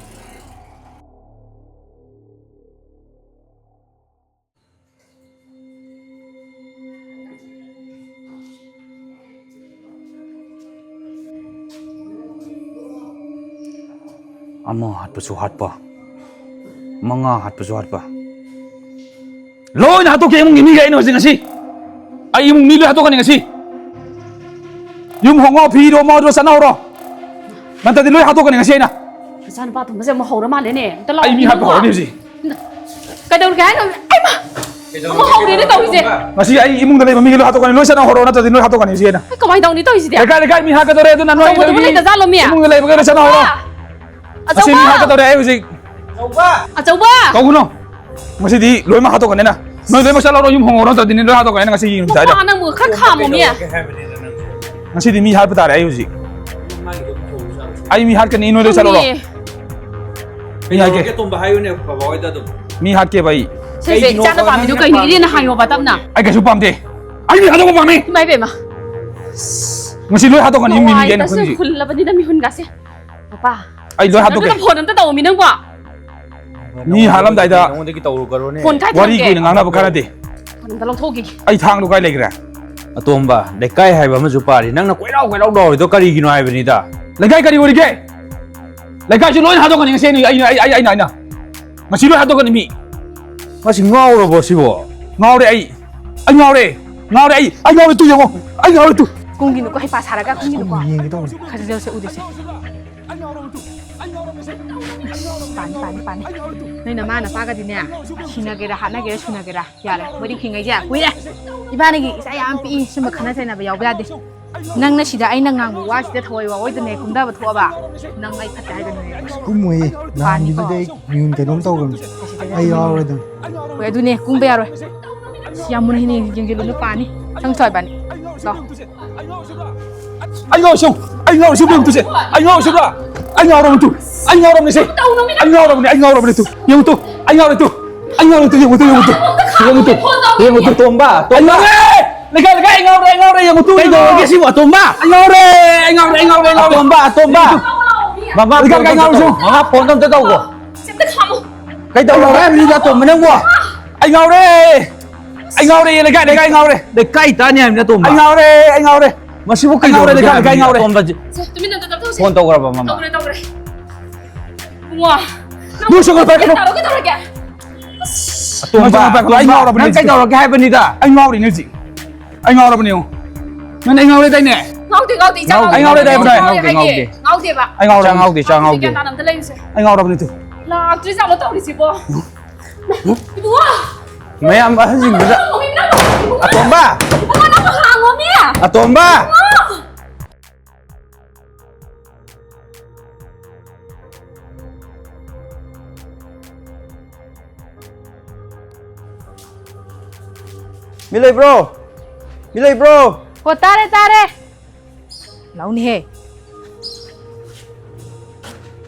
ꯑꯃ ꯍꯥꯠꯄꯁꯨ ꯍꯥꯠꯄ, ꯃꯉꯥ ꯍꯥꯠꯄꯁꯨ ꯍꯥꯠꯄ, ꯂꯣꯏꯅ ꯍꯥꯠꯇꯣꯛꯀꯦ ꯏꯃꯨꯡꯒꯤ ꯃꯤꯒꯩ ꯑꯩꯅ ꯍꯧꯖꯤꯛ ꯉꯁꯤ꯫ ꯑꯩ ꯏꯃꯨꯡ ꯃꯤ ꯂꯣꯏ ꯍꯥꯠꯇꯣꯛꯀꯅꯤ ꯉꯁꯤ꯫ ꯌꯨꯝ ꯍꯣꯡꯉꯣ, ꯐꯤꯔꯣ, ꯃꯣꯏꯗꯣ ꯆꯠꯅꯍꯧꯔꯣ꯫ ꯅꯠꯇ꯭ꯔꯗꯤ ꯂꯣꯏ ꯍꯥꯠꯇꯣꯛꯀꯅꯤ ꯉꯁꯤ ꯑꯩꯅ꯫ ꯃꯆꯥꯅꯨꯄꯥ ꯊꯣꯝꯕꯁꯦ ꯑꯃꯨꯛ ꯍꯧꯔ ꯃꯥꯜꯂꯦꯅꯦ꯫ ꯑꯝꯇ ꯂꯥꯛꯑꯣ, ꯑꯩ ꯃꯤ ꯍꯥꯠꯄ ꯏꯕꯨꯡꯉꯣ꯫ ꯍꯧꯔꯅꯤ ꯍꯧꯖꯤꯛ꯫ ꯀꯩꯗꯧꯔꯒꯦ ꯍꯥꯏꯅꯣ? ꯑꯩꯃ! ꯑꯃꯨꯛ ꯍꯧꯔꯦꯅꯦ ꯇꯧꯔꯤꯁꯦ꯫ ꯉꯁꯤ ꯑꯩ ꯏꯃꯨꯡꯗ ꯂꯩꯕ ꯃꯤꯒꯤ ꯂꯣꯏ ꯍꯥꯠꯇꯣꯛꯀꯅꯤ, ꯂꯣꯏ ꯆꯠꯅꯍꯧꯔꯣ, ꯅꯠꯇ꯭ꯔꯗꯤ ꯂꯣꯏ ꯍꯥꯠꯇꯣꯛꯀꯅꯤ ꯉꯁꯤ ꯑꯩꯅ꯫ ꯑꯩ ꯀꯃꯥꯏꯅ ꯇꯧꯅꯤ ꯇꯧꯔꯤꯁꯤꯗꯤ? ꯂꯩꯀꯥꯏ, ꯂꯩꯀꯥꯏ ꯃꯤ ꯍꯥꯠꯀꯗꯧꯔꯦ, ꯑꯗꯨꯅ ꯅꯣꯏ ꯑꯆꯧꯕꯗꯨꯕꯨ ꯅꯣꯏꯒꯤ ꯂꯩꯇꯖꯥꯠꯂꯣ, ꯃꯤ? ꯏꯃꯨꯡꯗ ꯂꯩꯕꯒꯩ ꯂꯣꯏ ꯆꯠꯅꯍꯧꯔꯣ꯫ ꯑꯆꯧꯕ! ꯃꯁꯤ ꯃꯤ ꯍꯥꯠꯀꯗꯧꯔꯦ ꯑꯩ ꯍꯧꯖꯤꯛ꯫ ꯑꯆꯧꯕ! ꯀꯧꯒꯅꯨ꯫ ꯉꯁꯤꯗꯤ ꯂꯣꯏꯅꯃꯛ ꯍꯥꯠꯇꯣꯛꯀꯅꯤꯅ꯫ ꯅꯣꯏ ꯂꯣꯏꯅꯃꯛ ꯆꯠꯂꯧꯔꯣ, ꯌꯨꯝ ꯍꯣꯡꯉꯧꯔꯣ, ꯅꯠꯇ꯭ꯔꯗꯤ ꯅꯣꯏ ꯂꯣꯏ ꯍꯥꯠꯇꯣꯛꯀꯅꯤꯅ ꯉꯁꯤꯒꯤ ꯅꯨꯃꯤꯠꯇ ꯍꯥꯏꯗꯣ꯫ ꯅꯨꯄꯥ ꯅꯪꯕꯨ ꯈꯔ ꯈꯥꯝꯃꯣ, ꯃꯤ꯫ ꯉꯁꯤꯗꯤ ꯃꯤ ꯍꯥꯠꯄ ꯇꯥꯔꯦ ꯑꯩ ꯍꯧꯖꯤꯛ꯫ ꯑꯩ ꯃꯤ ꯍꯥꯠꯀꯅꯤ, ꯅꯣꯏ ꯂꯣꯏ ꯆꯠꯂꯧꯔꯣ꯫ ꯈꯪꯉꯦ꯫ ꯑꯩ ꯍꯥꯏꯒꯦ꯫ ꯀꯩꯗꯧꯔꯒꯦ, ꯇꯣꯝꯕ, ꯍꯥꯏꯌꯨꯅꯦ ꯕꯕꯥ ꯍꯣꯏꯗ ꯑꯗꯨꯝ꯫ ꯃꯤ ꯍꯥꯠꯀꯦꯕ ꯑꯩ꯫ ꯁꯦ, ꯁꯦ, ꯀꯩꯒꯤꯅꯣꯕ ꯏꯆꯥꯅ ꯄꯥꯝꯃꯤꯗꯣ ꯅꯪꯅ ꯀꯩꯅꯣ? ꯄꯥꯝꯃꯤꯁꯦ? ꯏꯔꯦꯟꯅ ꯍꯥꯏꯌꯣꯕ, ꯇꯞꯅ꯫ ꯑꯩ ꯀꯩꯁꯨ ꯄꯥꯝꯗꯦ꯫ ꯑꯩ ꯃꯤ ꯍꯥꯠꯇꯣꯛꯄ ꯄꯥꯝꯃꯤ꯫ ꯏꯃꯥ ꯏꯕꯦꯝꯃ꯫ ꯉꯁꯤ ꯂꯣꯏ ꯍꯥꯠꯇꯣꯛꯀꯅꯤ, ꯌꯨꯝꯒꯤ ꯃꯤꯒꯩꯅ ꯅꯨꯡꯉꯥꯏꯇꯁꯨ ꯈꯪꯉꯤꯁꯤ꯫ ꯐꯨꯜꯂꯕꯅꯤꯗ ꯃꯤꯍꯨꯟꯒꯥꯁꯦ꯫ ꯄꯄꯥ꯫ ꯑꯩ ꯂꯣꯏ ꯍꯥꯠꯇꯣꯛꯀꯦ꯫ ꯅꯪꯅ ꯐꯣꯟ ꯑꯝꯇ ꯇꯧꯔꯝꯃꯤ ꯅꯪꯕꯣ꯫ ꯃꯤ ꯍꯥꯠꯂꯝꯗꯥꯏꯗ ꯅꯉꯣꯟꯗꯒꯤ ꯇꯧꯔꯨꯒꯗ꯭ꯔꯣꯅꯦ? ꯐꯣꯟ ꯀꯥꯏ ꯋꯥꯔꯤ ꯊꯝꯒꯦ? ꯀꯨꯏꯅ ꯉꯥꯡꯅꯕ ꯀꯥꯟꯅꯗꯦ꯫ ꯐꯣꯟ ꯑꯝꯇ ꯂꯧꯊꯣꯛꯈꯤꯒꯦ꯫ ꯑꯩ ꯊꯥꯡꯗꯣ ꯀꯥꯏ ꯂꯩꯈ꯭ꯔꯦ? ꯑꯇꯣꯝꯕ, ꯂꯩꯀꯥꯏ ꯍꯥꯏꯕ ꯑꯃꯁꯨ ꯄꯥꯔꯤ꯫ ꯅꯪꯅ ꯀꯣꯏꯂꯥꯎ ꯀꯣꯏꯂꯥꯎ ꯂꯥꯎꯔꯤꯗꯣ ꯀꯔꯤꯒꯤꯅꯣ ꯍꯥꯏꯕꯅꯤꯗ꯫ ꯂꯩꯀꯥꯏ ꯀꯔꯤ ꯑꯣꯏꯔꯤꯒꯦ? ꯂꯩꯀꯥꯏꯁꯨ ꯂꯣꯏꯅ ꯍꯥꯠꯇꯣꯛꯀꯅꯤ ꯉꯁꯤ ꯑꯩꯅ, ꯑꯩꯅ, ꯑꯩ, ꯑꯩ, ꯑꯩꯅ, ꯑꯩꯅ꯫ ꯉꯁꯤ ꯂꯣꯏ ꯍꯥꯠꯇꯣꯛꯀꯅꯤ ꯃꯤ꯫ ꯃꯁꯤ ꯉꯥꯎꯔꯕꯣ ꯁꯤꯕꯣ? ꯉꯥꯎꯔꯦ ꯑꯩ꯫ ꯑꯩ ꯉꯥꯎꯔꯦ꯫ ꯉꯥꯎꯔꯦ ꯑꯩ꯫ ꯑꯩ ꯉꯥꯎꯔꯦ ꯇꯨ ꯌꯦꯡꯉꯣ꯫ ꯑꯩ ꯉꯥꯎꯔꯦ ꯇꯨ꯫ ꯀꯨꯝꯒꯤꯅꯨꯀꯣ, ꯍꯩꯄꯥ ꯁꯥꯔꯒ ꯀꯨꯝꯒꯤꯅꯨꯀꯣ꯫ ꯌꯦꯡꯒꯦ ꯇꯧꯕꯅꯦ꯫ ꯈꯖꯤꯛ ꯆꯠꯂꯨꯁꯦ, ꯎꯗꯦꯁꯦ꯫ ꯄꯥꯅꯤ, ꯄꯥꯅꯤ, ꯄꯥꯅꯤ꯫ ꯅꯣꯏ ꯅꯃꯥ ꯅꯄꯥꯒꯗꯤꯅꯦ, ꯁꯤꯅꯒꯦꯔꯥ, ꯍꯥꯠꯅꯒꯦꯔꯥ, ꯁꯨꯅꯒꯦꯔꯥ, ꯌꯥꯔꯦ꯫ ꯃꯣꯏꯗꯤ ꯍꯤꯡꯉꯩꯁꯦ ꯀꯨꯏꯔꯦ꯫ ꯏꯕꯥꯅꯤꯒꯤ ꯏꯆꯥ ꯌꯥꯝ ꯄꯤꯛꯏ, ꯁꯨꯝꯕ ꯈꯠꯅ ꯆꯩꯅꯕ ꯌꯥꯎꯕ ꯌꯥꯗꯦ꯫ ꯅꯪꯅ ꯁꯤꯗ ꯑꯩꯅ ꯉꯥꯡꯕ ꯋꯥꯁꯤꯗ ꯊꯋꯥꯏ ꯋꯥꯑꯣꯏꯗꯅꯦ ꯀꯨꯝꯊꯕ ꯊꯣꯛꯑꯕ? ꯅꯪ ꯑꯩ ꯐꯠꯇꯦ ꯍꯥꯏꯒꯅꯨꯍꯦ꯫ ꯀꯨꯝꯃꯣꯏꯌꯦ꯫ ꯄꯥꯅꯤꯀꯣ꯫ ꯅꯍꯥꯟꯒꯤꯗꯨꯗꯤ ꯑꯩ ꯃꯤꯍꯨꯟ ꯀꯩꯅꯣꯝ ꯇꯧꯈ꯭ꯔꯕꯅꯤ꯫ ꯑꯁꯤꯗꯅꯦ ꯑꯩ ꯌꯥꯎꯔꯔꯣꯏꯗꯪ꯫ ꯍꯣꯏ, ꯑꯗꯨꯅꯦ, ꯀꯨꯝꯕ ꯌꯥꯔꯣꯏ꯫ ꯁꯤ ꯌꯥꯝ ꯃꯨꯟꯅ ꯍꯦꯟꯅ ꯌꯦꯡꯁꯤꯜꯂꯨ, ꯅꯨꯄꯥꯅꯤ꯫ ꯆꯪꯁꯤ ꯏꯕꯥꯅꯤ꯫ ꯂꯥꯎ꯫ ꯑꯩ ꯉꯥꯎꯔꯤꯁꯦ ꯌꯦꯡꯉꯨ꯫ ꯑꯩ ꯉꯥꯎꯔꯤꯁꯦ ꯌꯦꯡꯉꯨ ꯇꯨꯁꯦ꯫ ꯑꯩ ꯉꯥꯎꯔꯤꯁꯦ ꯌꯦꯡꯉꯨ꯫ ꯑꯩ ꯉꯥꯎꯔꯕꯅꯤ ꯇꯨ꯫ ꯑꯩ ꯉꯥꯎꯔꯕꯅꯤ ꯁꯦ꯫ ꯑꯩ ꯉꯥꯎꯔꯕꯅꯤ꯫ ꯑꯩ ꯉꯥꯎꯔꯕꯅꯤ ꯇꯨ꯫ ꯌꯦꯡꯉꯨ ꯇꯨ꯫ ꯑꯩ ꯉꯥꯎꯔꯦ ꯇꯨ꯫ ꯑꯩ ꯉꯥꯎꯔꯦ ꯇꯨ꯫ ꯌꯦꯡꯉꯨ ꯇꯨ꯫ ꯌꯦꯡꯉꯨ ꯇꯨ꯫ ꯌꯦꯡꯉꯨ ꯇꯨ꯫ ꯑꯇꯣꯝꯕ, ꯑꯩ ꯉꯥꯎꯔꯦ꯫ ꯂꯩꯀꯥꯏ, ꯂꯩꯀꯥꯏ, ꯑꯩ ꯉꯥꯎꯔꯦ, ꯑꯩ ꯉꯥꯎꯔꯦ, ꯌꯦꯡꯉꯨ ꯇꯨ꯫ ꯀꯩꯗꯧꯔꯒꯦ ꯁꯤꯕꯨ, ꯑꯇꯣꯝꯕ? ꯑꯩ ꯉꯥꯎꯔꯦ, ꯑꯩ ꯉꯥꯎꯔꯦ, ꯑꯩ ꯉꯥꯎꯔꯦ, ꯑꯩ ꯉꯥꯎꯔꯦ꯫ ꯑꯇꯣꯝꯕ, ꯑꯇꯣꯝꯕ꯫ ꯃꯃꯥ ꯂꯩꯀꯥꯏ, ꯐꯣꯟ ꯂꯩꯀꯥꯏ, ꯑꯝꯇ ꯉꯥꯎꯔꯤꯁꯦ꯫ ꯇꯧ-, ꯃꯃꯥ ꯐꯣꯟ ꯑꯝꯇ ꯇꯧꯈꯣ꯫ ꯁꯤ ꯑꯝꯇ ꯈꯥꯝꯃꯣ꯫ ꯀꯩꯗꯧꯔꯒꯦ ꯍꯥꯏꯕꯅꯤꯗ, ꯑꯇꯣꯝꯕ ꯅꯪꯕꯣ? ꯑꯩ ꯉꯥꯎꯔꯦ꯫ ꯑꯩ ꯉꯥꯎꯔꯦ, ꯂꯩꯀꯥꯏ, ꯂꯩꯀꯥꯏ, ꯑꯩ ꯉꯥꯎꯔꯦ꯫ ꯂꯩꯀꯥꯏ ꯇꯥꯅꯤ ꯍꯥꯏꯕꯅꯤ, ꯑꯇꯣꯝꯕ꯫ ꯑꯩ ꯉꯥꯎꯔꯦ, ꯑꯩ ꯉꯥꯎꯔꯦ꯫ ꯃꯁꯤꯕꯨ ꯑꯩ ꯉꯥꯎꯔꯦ, ꯀꯩꯗꯧꯔꯒꯦ ꯂꯩꯀꯥꯏ, ꯂꯩꯀꯥꯏ, ꯍꯥꯏꯕꯅꯤ, ꯉꯥꯎꯔꯦ꯫ ꯑꯇꯣꯝꯕꯁꯦ? ꯁꯦ, ꯇꯨꯃꯤꯟꯅ ꯑꯝꯇ ꯇꯞꯊꯧꯁꯦ꯫ ꯐꯣꯟ ꯇꯧꯈ꯭ꯔꯕ, ꯃꯃꯥ? ꯇꯧꯈ꯭ꯔꯦ, ꯇꯧꯈ꯭ꯔꯦ꯫ ꯏꯕꯨꯡꯉꯣ, ꯅꯪ ꯅꯣꯏ ꯁꯣꯝꯗ ꯄꯥꯏꯈꯠꯂꯣ꯫ ꯇꯧꯔꯣ, ꯀꯩꯗꯧꯔꯒꯦ? ꯑꯇꯣꯝꯕ, ꯅꯣꯏ ꯁꯣꯝꯗ ꯄꯥꯏꯈꯠꯂꯣ, ꯑꯩ ꯑꯇꯣꯝꯕ, ꯉꯥꯎꯔꯕꯅꯦ ꯅꯪ ꯍꯧꯖꯤꯛ꯫ ꯀꯩꯗꯧꯔꯒꯦ ꯍꯥꯏꯕꯅꯤꯗ? ꯑꯩ ꯉꯥꯎꯔꯤꯅꯦ ꯍꯧꯖꯤꯛ꯫ ꯑꯩ ꯉꯥꯎꯔꯕꯅꯦ ꯌꯦꯡꯉꯣ꯫ ꯅꯪ ꯑꯩ ꯉꯥꯎꯔꯦ ꯗꯥꯏꯅꯦ? ꯉꯥꯎꯗꯦ, ꯉꯥꯎꯗꯦ, ꯏꯆꯥ ꯉꯥꯎꯗꯦ, ꯑꯩ ꯉꯥꯎꯔꯦ ꯉꯥꯎꯗꯦ, ꯗꯥꯏꯕ꯭ꯔꯣ? ꯉꯥꯎꯗꯦ, ꯉꯥꯎꯗꯦ, ꯉꯥꯎꯗꯦ꯫ ꯉꯥꯎꯗꯦꯕ꯫ ꯑꯩ ꯉꯥꯎꯔꯕꯅꯦ꯫ ꯏꯆꯥ ꯉꯥꯎꯗꯦ, ꯏꯆꯥ ꯉꯥꯎꯗꯦ꯫ ꯒ꯭ꯌꯥꯟ ꯇꯥꯅ ꯑꯝꯇ ꯂꯩꯌꯨꯁꯦ꯫ ꯑꯩ ꯉꯥꯎꯔꯕꯅꯦ ꯇꯨ꯫ ꯂꯥꯛꯇ꯭ꯔꯤꯖꯥꯠꯂꯣ ꯇꯧꯔꯤꯁꯤꯕꯣ? ꯏꯕꯨꯡꯉꯣ! ꯃꯌꯥꯝ ꯑꯍꯟꯁꯤꯡꯗꯨꯗ꯫ ꯏꯕꯨꯡꯉꯣ! ꯑꯇꯣꯝꯕ! ꯏꯕꯨꯡꯉꯣ, ꯅꯪ ꯍꯥꯡꯉꯣꯃꯤ! ꯑꯇꯣꯝꯕ! ꯏꯕꯨꯡꯉꯣ! ꯃꯤ ꯂꯩꯕ꯭ꯔꯣ? ꯃꯤ ꯂꯩꯕ꯭ꯔꯣ? ꯍꯣ, ꯇꯥꯔꯦ, ꯇꯥꯔꯦ꯫ ꯂꯥꯎꯅꯦꯍꯦ꯫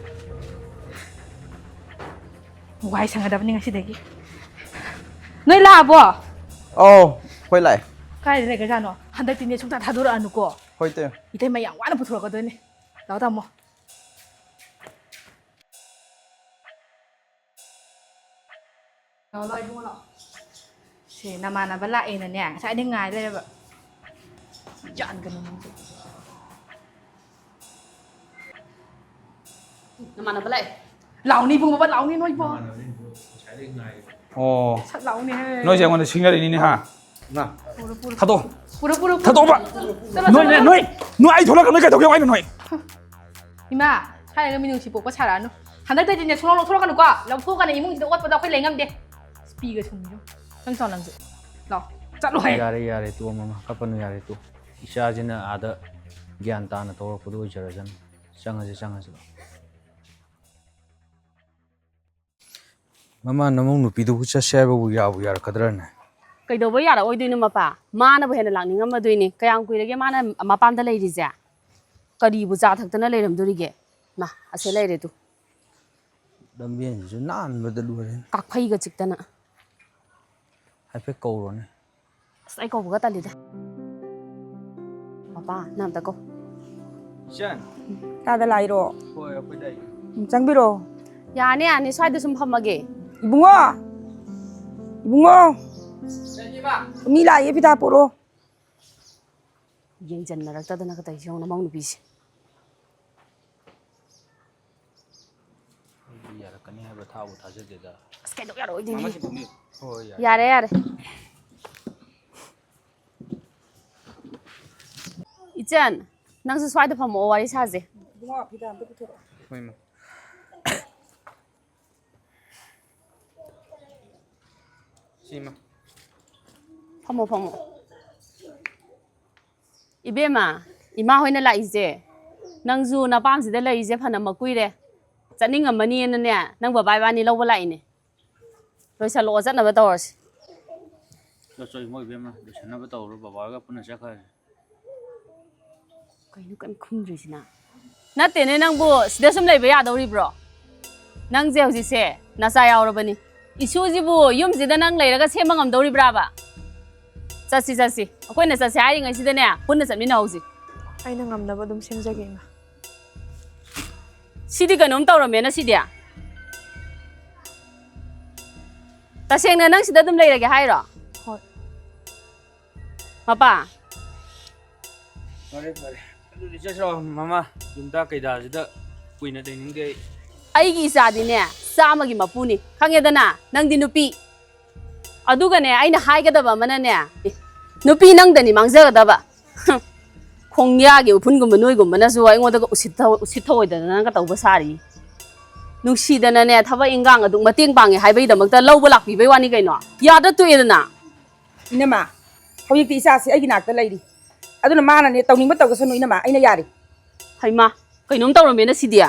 ꯋꯥꯏ ꯁꯪꯒꯗꯕꯅꯤ ꯉꯁꯤꯗꯒꯤ꯫ ꯅꯣꯏ ꯂꯥꯛꯑꯕꯣ? ꯑꯧ, ꯑꯩꯈꯣꯏ ꯂꯥꯛꯑꯦ꯫ ꯀꯥꯏꯗ ꯂꯩꯒ꯭ꯔꯖꯥꯠꯅꯣ? ꯍꯟꯗꯛꯇꯤꯅꯦ ꯁꯨꯡꯊꯥ ꯊꯥꯗꯣꯔꯛꯑꯅꯨꯀꯣ꯫ ꯍꯣꯏ, ꯏꯇꯩ꯫ ꯏꯇꯩꯃ ꯌꯥꯝ ꯋꯥꯅ ꯄꯨꯊꯣꯔꯛꯀꯗꯣꯏꯅꯦ꯫ ꯂꯥꯛꯑꯣ ꯇꯥꯃꯣ꯫ ꯂꯥꯛꯑꯣ, ꯂꯥꯛꯑꯣ, ꯏꯕꯨꯡꯉꯣ, ꯂꯥꯛꯑꯣ꯫ ꯁꯦ, ꯅꯃꯥꯟꯅꯕ ꯂꯥꯛꯑꯦꯅꯅꯦ, ꯉꯁꯥꯏꯗꯩ ꯉꯥꯏ ꯂꯩꯔꯕ꯫ ꯌꯥꯟꯒꯅꯨ ꯅꯪꯁꯨ꯫ ꯅꯃꯥꯟꯅꯕ ꯂꯥꯛꯑꯦ꯫ ꯂꯥꯛꯑꯣꯅꯦ, ꯏꯕꯨꯡꯉꯣ, ꯂꯥꯛꯑꯣꯅꯦ, ꯅꯣꯏꯕꯣ꯫ ꯅꯃꯥꯟꯅꯕꯁꯤꯡꯗꯣ ꯉꯁꯥꯏꯗꯩ ꯉꯥꯏꯔꯤꯕ꯫ ꯑꯣ꯫ ꯁꯠ ꯂꯥꯛꯑꯣꯅꯦ, ꯍꯦ꯫ ꯅꯣꯏꯁꯦ ꯑꯩꯉꯣꯟꯗ ꯁꯤꯡꯅꯔꯤꯅꯤꯅꯦ, ꯍꯥ? ꯅ꯫ ꯄꯨꯔꯣ, ꯄꯨꯔꯣ꯫ ꯊꯥꯗꯣꯛꯑꯣ꯫ ꯄꯨꯔꯣ, ꯄꯨꯔꯣ, ꯄꯨꯔꯣ꯫ ꯊꯥꯗꯣꯛꯑꯣꯕ꯫ ꯆꯠꯂꯣ, ꯅꯣꯏ, ꯆꯠꯂꯣ, ꯅꯣꯏ, ꯆꯠꯂꯣ꯫ ꯅꯣꯏ, ꯅꯣꯏ, ꯑꯩ ꯊꯣꯛꯂꯛꯀꯅꯨ, ꯀꯩꯗꯧꯒꯦ ꯍꯥꯏꯅꯣ ꯅꯣꯏ? ꯏꯃꯥ, ꯍꯥꯏꯔꯒ ꯃꯤꯅꯨꯡꯁꯤ ꯄꯣꯛꯄ ꯁꯥꯔꯛꯑꯅꯨ꯫ ꯍꯟꯗꯛꯇꯩꯗꯤꯅꯦ ꯁꯨꯡꯂꯧ ꯂꯧꯊꯣꯛꯂꯛꯀꯅꯨꯀꯣ꯫ ꯂꯧꯊꯣꯛꯑꯒꯅꯦ ꯏꯃꯨꯡꯁꯤꯗ ꯑꯣꯠꯄꯗꯣ ꯑꯩꯈꯣꯏ ꯂꯩ ꯉꯝꯗꯦ꯫ ꯄꯤꯒ ꯁꯨꯝꯕꯤꯗꯣ꯫ ꯆꯪ ꯆꯪ ꯅꯪꯁꯨ꯫ ꯂꯥꯎ꯫ ꯆꯠꯂꯣ ꯍꯦ꯫ ꯌꯥꯔꯦ, ꯌꯥꯔꯦ, ꯇꯣꯛꯑꯣ ꯃꯃꯥ꯫ ꯀꯞꯄꯅꯨ, ꯌꯥꯔꯦ, ꯇꯣꯛꯑꯣ꯫ ꯏꯆꯥꯁꯤꯅ ꯑꯥꯗ ꯒ꯭ꯌꯥꯟ ꯇꯥꯅ ꯇꯧꯔꯛꯄꯗꯣ ꯑꯣꯏꯖꯔꯖꯅꯨ꯫ ꯆꯪꯉꯁꯤ, ꯆꯪꯉꯁꯤ, ꯂꯥꯎ꯫ ꯃꯃꯥ, ꯅꯃꯧ ꯅꯨꯄꯤꯗꯨꯕꯨ ꯆꯠꯁꯦ ꯍꯥꯏꯕꯕꯨ ꯌꯥꯕꯨ ꯌꯥꯔꯛꯀꯗ꯭ꯔꯅꯦ? ꯀꯩꯗꯧꯕ ꯌꯥꯔꯛꯑꯣꯏꯗꯣꯏꯅꯣ ꯃꯄꯥ? ꯃꯥꯅꯕꯨ ꯍꯦꯟꯅ ꯂꯥꯛꯅꯤꯡꯉꯝꯃꯗꯣꯏꯅꯤ꯫ ꯀꯌꯥꯝ ꯀꯨꯏꯔꯒꯦ ꯃꯥꯅ ꯃꯄꯥꯝꯗ ꯂꯩꯔꯤꯁꯦ? ꯀꯔꯤꯕꯨ ꯆꯥ ꯊꯛꯇꯅ ꯂꯩꯔꯝꯗꯣꯔꯤꯒꯦ? ꯃꯥ, ꯑꯁꯦ ꯂꯩꯔꯦ ꯇꯨ꯫ ꯂꯝꯕꯦꯟꯁꯤꯁꯨ ꯅꯥꯟꯕꯗ ꯂꯣꯏꯔꯦ꯫ ꯀꯥꯛꯐꯩꯒ ꯆꯤꯛꯇꯅ꯫ ꯍꯥꯏꯐꯦꯠ ꯀꯧꯔꯣꯅꯦ꯫ ꯑꯁ, ꯑꯩ ꯀꯧꯕꯒ ꯇꯜꯂꯤꯗ꯫ ꯃꯄꯥ, ꯅꯪ ꯑꯝꯇ ꯀꯧ꯫ ꯏꯆꯟ꯫ ꯀꯥꯗ ꯂꯥꯛꯏꯔꯣ? ꯍꯣꯏ, ꯑꯩꯈꯣꯏꯗ ꯂꯥꯛꯏ꯫ ꯎꯝ, ꯆꯪꯕꯤꯔꯣ꯫ ꯌꯥꯅꯤ, ꯌꯥꯅꯤ, ꯁ꯭ꯋꯥꯏꯗ ꯁꯨꯝ ꯐꯝꯃꯒꯦ꯫ ꯏꯕꯨꯡꯉꯣ! ꯏꯕꯨꯡꯉꯣ! ꯀꯩꯒꯤꯕ? ꯃꯤ ꯂꯥꯛꯏꯌꯦ, ꯐꯤꯗꯥ ꯄꯣꯔꯛꯑꯣ꯫ ꯌꯦꯡꯖꯟꯅꯔꯛꯇꯗꯅ ꯀꯇꯧꯏꯁꯦ ꯌꯦꯡꯉꯨ, ꯅꯃꯧ ꯅꯨꯄꯤꯁꯦ꯫ ꯑꯩꯗꯤ ꯌꯥꯔꯛꯀꯅꯤ ꯍꯥꯏꯕ ꯊꯥꯕꯨ ꯊꯥꯖꯗꯦꯗ꯫ ꯑꯁ, ꯀꯩꯗꯧ ꯌꯥꯔꯛꯑꯣꯏꯗꯣꯏꯅꯣ? ꯃꯥꯃ ꯁꯤ ꯐꯝꯕꯤꯌꯨ꯫ ꯍꯣꯏ, ꯌꯥꯔꯦ꯫ ꯌꯥꯔꯦ, ꯌꯥꯔꯦ꯫ ꯏꯆꯟ, ꯅꯪꯁꯨ ꯁ꯭ꯋꯥꯏꯗ ꯐꯝꯃꯛꯑꯣ, ꯋꯥꯔꯤ ꯁꯥꯁꯦ꯫ ꯏꯕꯨꯡꯉꯣ, ꯐꯤꯗꯥ ꯑꯝꯇ ꯄꯨꯊꯣꯔꯛꯑꯣ꯫ ꯍꯣꯏ, ꯃꯥ꯫ ꯁꯤꯃ꯫ ꯐꯝꯃꯣ, ꯐꯝꯃꯣ꯫ ꯏꯕꯦꯝꯃ, ꯏꯃꯥ ꯍꯣꯏꯅ ꯂꯥꯛꯏꯁꯦ, ꯅꯪꯁꯨ ꯅꯄꯥꯝꯁꯤꯗ ꯂꯩꯔꯤꯁꯦ ꯐꯅ ꯃꯀꯨꯏꯔꯦ꯫ ꯆꯠꯅꯤꯡꯉꯝꯃꯅꯤꯅꯅꯦ, ꯅꯪ ꯕꯕꯥ ꯏꯕꯥꯅꯤ ꯂꯧꯕ ꯂꯥꯛꯏꯅꯦ꯫ ꯂꯣꯏꯁꯜꯂꯛꯑꯣ, ꯆꯠꯅꯕ ꯇꯧꯔꯁꯤ꯫ ꯆꯣ, ꯆꯣ, ꯏꯃꯧ ꯏꯕꯦꯝꯃ, ꯂꯣꯏꯁꯟꯅꯕ ꯇꯧꯔꯣ, ꯕꯕꯥ ꯍꯣꯏꯒ ꯄꯨꯟꯅ ꯆꯠꯈ꯭ꯔꯁꯤ꯫ ꯀꯩꯅꯣ ꯀꯩꯝ ꯈꯨꯝꯗ꯭ꯔꯤꯁꯤꯅ? ꯅꯠꯇꯦꯅꯦ, ꯅꯪꯕꯨ ꯁꯤꯗ ꯁꯨꯝ ꯂꯩꯕ ꯌꯥꯗꯧꯔꯤꯕ꯭ꯔꯣ? ꯅꯪꯁꯦ ꯍꯧꯖꯤꯛꯁꯦ ꯅꯆꯥ ꯌꯥꯎꯔꯕꯅꯤ꯫ ꯏꯁꯨꯁꯤꯕꯨ ꯌꯨꯝꯁꯤꯗ ꯅꯪ ꯂꯩꯔꯒ ꯁꯦꯝꯕ ꯉꯝꯗꯧꯔꯤꯕ꯭ꯔꯥꯕ? ꯆꯠꯁꯤ, ꯆꯠꯁꯤ꯫ ꯑꯩꯈꯣꯏꯅ ꯆꯠꯁꯦ ꯍꯥꯏꯔꯤꯉꯩꯁꯤꯗꯅꯦ, ꯄꯨꯟꯅ ꯆꯠꯃꯤꯟꯅꯍꯧꯁꯤ꯫ ꯑꯩꯅ ꯉꯝꯅꯕ ꯑꯗꯨꯝ ꯁꯦꯝꯖꯒꯦ, ꯏꯃꯥ꯫ ꯁꯤꯗꯤ ꯀꯩꯅꯣꯝ ꯇꯧꯔꯝꯃꯦꯅ ꯁꯤꯗꯤ꯫ ꯇꯁꯦꯡꯅ ꯅꯪ ꯁꯤꯗ ꯑꯗꯨꯝ ꯂꯩꯔꯒꯦ ꯍꯥꯏꯔꯣ? ꯍꯣꯏ꯫ ꯃꯄꯥ꯫ ꯐꯔꯦ, ꯐꯔꯦ꯫ ꯑꯗꯨꯗꯤ ꯆꯠꯁꯤꯔꯣ, ꯃꯃꯥ? ꯌꯨꯝꯗ ꯀꯩꯗꯥꯁꯤꯗ ꯀꯨꯏꯅ ꯂꯩꯅꯤꯡꯗꯦ ꯑꯩ꯫ ꯑꯩꯒꯤ ꯏꯆꯥꯗꯤꯅꯦ, ꯆꯥꯝꯃꯒꯤ ꯃꯄꯨꯅꯤ꯫ ꯈꯪꯉꯦꯗꯅ? ꯅꯪꯗꯤ ꯅꯨꯄꯤ꯫ ꯑꯗꯨꯒꯅꯦ, ꯑꯩꯅ ꯍꯥꯏꯒꯗꯕ ꯑꯃꯅꯅꯦ, ꯑꯦ, ꯅꯨꯄꯤ ꯅꯪꯗꯅꯤ ꯃꯥꯡꯖꯒꯗꯕ꯫ ꯍꯨꯝ, ꯈꯣꯡꯌꯥꯒꯤ ꯎꯐꯨꯟꯒꯨꯝꯕ ꯅꯣꯏꯒꯨꯝꯕꯅꯁꯨ ꯑꯩꯉꯣꯟꯗꯒ ꯎꯁꯤꯠ ꯊꯧ-, ꯎꯁꯤꯠ ꯊꯧꯑꯣꯏꯗꯅꯒ ꯇꯧꯕ ꯁꯥꯔꯤ꯫ ꯅꯨꯡꯁꯤꯗꯅꯅꯦ, ꯊꯕꯛ ꯏꯟꯈꯥꯡ ꯑꯗꯨꯛ ꯃꯇꯦꯡ ꯄꯥꯡꯉꯦ ꯍꯥꯏꯕꯒꯤꯗꯃꯛꯇ ꯂꯧꯕ ꯂꯥꯛꯄꯤꯕꯩ ꯋꯥꯅꯤ ꯀꯩꯅꯣ꯫ ꯌꯥꯗ ꯇꯣꯛꯑꯦꯗꯅ꯫ ꯏꯅꯝꯃ, ꯍꯧꯖꯤꯛꯇꯤ ꯏꯆꯥꯁꯤ ꯑꯩꯒꯤ ꯅꯥꯛꯇ ꯂꯩꯔꯤ꯫ ꯑꯗꯨꯅ ꯃꯥꯅꯅꯦ ꯇꯧꯅꯤꯡꯕ ꯇꯧꯖꯁꯅꯨ ꯏꯅꯝꯃ, ꯑꯩꯅ ꯌꯥꯔꯦ꯫ ꯍꯩꯃꯥ, ꯀꯩꯅꯣꯝ ꯇꯧꯔꯝꯃꯦꯅ ꯁꯤꯗꯤ꯫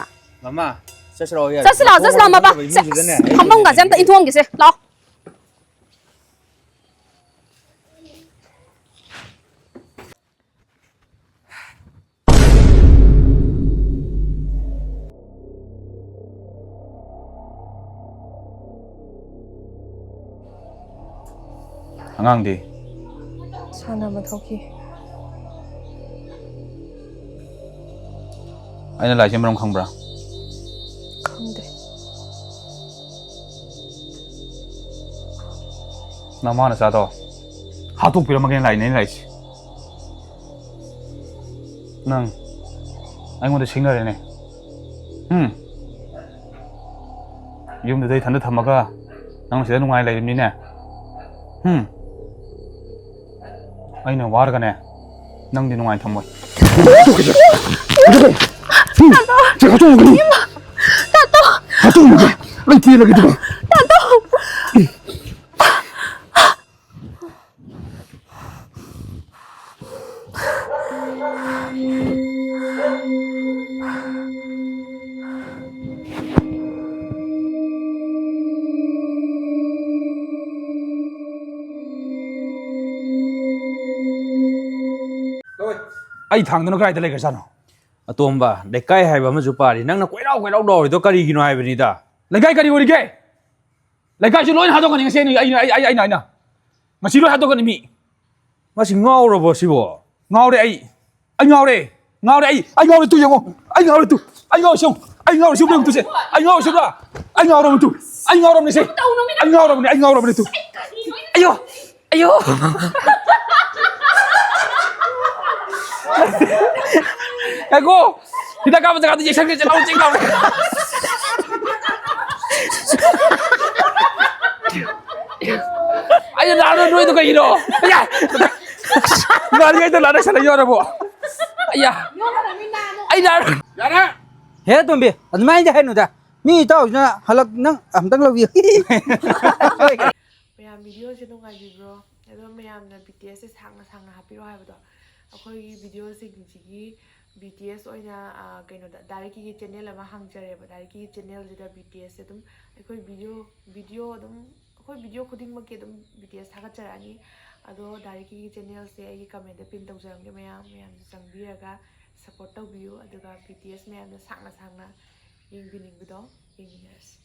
ꯃꯃꯥ, ꯆꯠꯁꯤ ꯂꯥꯛꯑꯣ, ꯌꯥꯔꯦ꯫ ꯆꯠꯁꯤ ꯂꯥꯛꯑꯣ, ꯆꯠꯁꯤ ꯂꯥꯛꯑꯣ, ꯃꯄꯥ꯫ ꯏꯃꯨꯡꯁꯤꯗꯅꯦ꯫ ꯁꯦ, ꯐꯝꯐꯝꯒꯁꯦ ꯑꯝꯇ ꯏꯟꯊꯣꯛꯍꯟꯒꯦꯁꯦ, ꯂꯥꯛꯑꯣ꯫ ꯑꯉꯥꯡꯗꯤ? ꯁꯥꯟꯅꯕ ꯊꯣꯛꯈꯤ꯫ ꯑꯩꯅ ꯂꯥꯛꯏꯁꯦ ꯃꯔꯝ ꯈꯪꯕ꯭ꯔꯥ? ꯈꯪꯗꯦ꯫ ꯅꯃꯥ ꯅꯆꯥꯗꯣ ꯍꯥꯠꯇꯣꯛꯄꯤꯔꯝꯃꯒꯦꯅ ꯂꯥꯛꯏꯅꯦ ꯑꯩꯅ ꯂꯥꯛꯏꯁꯦ꯫ ꯅꯪ ꯑꯩꯉꯣꯟꯗ ꯁꯤꯡꯅꯔꯦꯅꯦ꯫ ꯎꯝ? ꯌꯨꯝꯗꯨꯗ ꯏꯊꯟꯗ ꯊꯝꯃꯒ ꯅꯪ ꯁꯤꯗ ꯅꯨꯡꯉꯥꯏ ꯂꯩꯔꯤꯕꯅꯤꯅꯦ꯫ ꯎꯝ? ꯑꯩꯅ ꯋꯥꯔꯒꯅꯦ, ꯅꯪꯗꯤ ꯅꯨꯡꯉꯥꯏ ꯊꯝꯃꯣꯏ꯫ ꯍꯥꯠꯇꯣꯛꯑꯝꯒꯅꯤ꯫ ꯍꯥꯠꯇꯣꯛꯑꯝꯒꯦ꯫ ꯑꯩ ꯆꯦꯜꯂꯒꯦ ꯑꯗꯨꯒ꯫ ꯑꯩ ꯊꯥꯡꯗꯨꯅ ꯀꯗꯥꯏꯗ ꯂꯩꯈ꯭ꯔꯖꯥꯠꯅꯣ? ꯑꯇꯣꯝꯕ, ꯂꯩꯀꯥꯏ ꯍꯥꯏꯕ ꯑꯃꯁꯨ ꯄꯥꯔꯤ꯫ ꯅꯪꯅ ꯀꯣꯏꯂꯥꯎ ꯀꯣꯏꯂꯥꯎ ꯂꯥꯎꯔꯤꯗꯣ ꯀꯔꯤꯒꯤꯅꯣ ꯍꯥꯏꯕꯅꯤꯗ? ꯂꯩꯀꯥꯏ ꯀꯔꯤ ꯑꯣꯏꯔꯤꯒꯦ? ꯂꯩꯀꯥꯏꯁꯤ ꯂꯣꯏꯅ ꯍꯥꯠꯇꯣꯛꯀꯅꯤ ꯉꯁꯤ ꯑꯩꯅ, ꯑꯩꯅ, ꯑꯩ, ꯑꯩꯅ, ꯑꯩꯅ꯫ ꯃꯁꯤ ꯂꯣꯏ ꯍꯥꯠꯇꯣꯛꯀꯅꯤ ꯃꯤ꯫ ꯃꯁꯤ ꯉꯥꯎꯔꯕꯣ ꯁꯤꯕꯣ? ꯉꯥꯎꯔꯦ ꯑꯩ꯫ ꯑꯩ ꯉꯥꯎꯔꯦ꯫ ꯉꯥꯎꯔꯦ ꯑꯩ꯫ ꯑꯩ ꯉꯥꯎꯔꯦ ꯇꯨ ꯌꯦꯡꯉꯣ꯫ ꯑꯩ ꯉꯥꯎꯔꯦ ꯇꯨ꯫ ꯑꯩ ꯉꯥꯎꯔꯦ ꯁꯤ ꯌꯦꯡꯉꯣ꯫ ꯑꯩ ꯉꯥꯎꯔꯦ ꯁꯤ ꯌꯦꯡꯉꯣ ꯇꯨꯁꯦ꯫ ꯑꯩ ꯉꯥꯎꯔꯦ ꯁꯤ ꯌꯦꯡꯉꯣ꯫ ꯑꯩ ꯉꯥꯎꯔꯕꯅꯤ ꯇꯨ꯫ ꯑꯩ ꯉꯥꯎꯔꯕꯅꯤ꯫ ꯑꯩ ꯉꯥꯎꯔꯕꯅꯤ ꯇꯨ꯫ ꯑꯌꯣ꯫ ꯑꯌꯣ꯫ ꯉꯥꯏꯈꯣ꯫ ꯍꯤꯗꯥꯛ ꯀꯥꯞꯄ ꯖꯒꯥꯗ ꯌꯦꯛꯁꯟꯒꯦ꯫ ꯆꯦꯜꯂꯛꯑꯣ, ꯆꯦꯜꯂꯛꯑꯣ꯫ ꯑꯩꯅ ꯅꯥꯔꯣ ꯅꯣꯏꯗꯣ ꯀꯩꯒꯤꯅꯣ? ꯑꯌꯥ! ꯅꯥꯔꯤꯉꯩꯗ ꯂꯥꯟꯅ ꯁꯥꯟꯅ ꯌꯥꯔꯕꯣ? ꯑꯌꯥ! ꯑꯩ ꯅꯥꯔꯣ꯫ ꯌꯥꯔꯦ! ꯍꯦ ꯇꯣꯝꯕꯤ, ꯑꯗꯨꯃꯥꯏꯅꯗꯤ ꯍꯥꯏꯅꯨꯗ꯫ ꯃꯤ ꯏꯇꯥꯎꯁꯤꯅ ꯍꯜꯂꯛ-, ꯅꯪ ꯑꯝꯇꯪ ꯂꯧꯕꯤꯌꯨ꯫ ꯃꯌꯥꯝ ꯚꯤꯗꯤꯑꯣꯁꯦ ꯅꯨꯡꯉꯥꯏꯕꯤꯕ꯭ꯔꯣ? ꯑꯗꯣ ꯃꯌꯥꯝꯅ ꯕꯤ ꯇꯤ ꯑꯦꯁꯁꯦ ꯁꯥꯡꯅ ꯁꯥꯡꯅ ꯍꯥꯞꯄꯤꯔꯛꯑꯣ ꯍꯥꯏꯕꯗꯣ, ꯑꯩꯈꯣꯏꯒꯤ ꯚꯤꯗꯤꯑꯣꯁꯤꯡꯁꯤꯒꯤ ꯕꯤ ꯇꯤ ꯑꯦꯁ ꯑꯣꯏꯅ, ꯑ, ꯀꯩꯅꯣꯗ, ꯗꯥꯏꯔꯦꯛꯀꯤꯒꯤ ꯆꯦꯅꯦꯜ ꯑꯃ ꯍꯥꯡꯖꯔꯦꯕ꯫ ꯗꯥꯏꯔꯦꯛꯀꯤꯒꯤ ꯆꯦꯅꯦꯜꯁꯤꯗ ꯕꯤ ꯇꯤ ꯑꯦꯁꯁꯦ ꯑꯗꯨꯝ ꯑꯩꯈꯣꯏ ꯚꯤꯗꯤꯑꯣ, ꯚꯤꯗꯤꯑꯣ ꯑꯗꯨꯝ, ꯑꯩꯈꯣꯏ ꯚꯤꯗꯤꯑꯣ ꯈꯨꯗꯤꯡꯃꯛꯀꯤ ꯑꯗꯨꯝ ꯕꯤ ꯇꯤ ꯑꯦꯁ ꯊꯥꯒꯠꯆꯔꯛꯑꯅꯤ꯫ ꯑꯗꯣ ꯗꯥꯏꯔꯦꯛꯀꯤꯒꯤ ꯆꯦꯅꯦꯜꯁꯦ ꯑꯩꯒꯤ ꯀꯃꯦꯟꯗ ꯄꯤꯟ ꯇꯧꯖꯔꯝꯒꯦ, ꯃꯌꯥꯝ, ꯃꯌꯥꯝꯁꯨ ꯆꯪꯕꯤꯔꯒ ꯁꯞꯄꯣꯔꯠ ꯇꯧꯕꯤꯌꯨ꯫ ꯑꯗꯨꯒ ꯕꯤ ꯇꯤ ꯑꯦꯁ ꯃꯌꯥꯝꯅ ꯁꯥꯡꯅ ꯁꯥꯡꯅ ꯌꯦꯡꯕꯤꯅꯤꯡꯕꯗꯣ ꯌꯦꯡꯃꯤꯟꯅꯔꯁꯤ꯫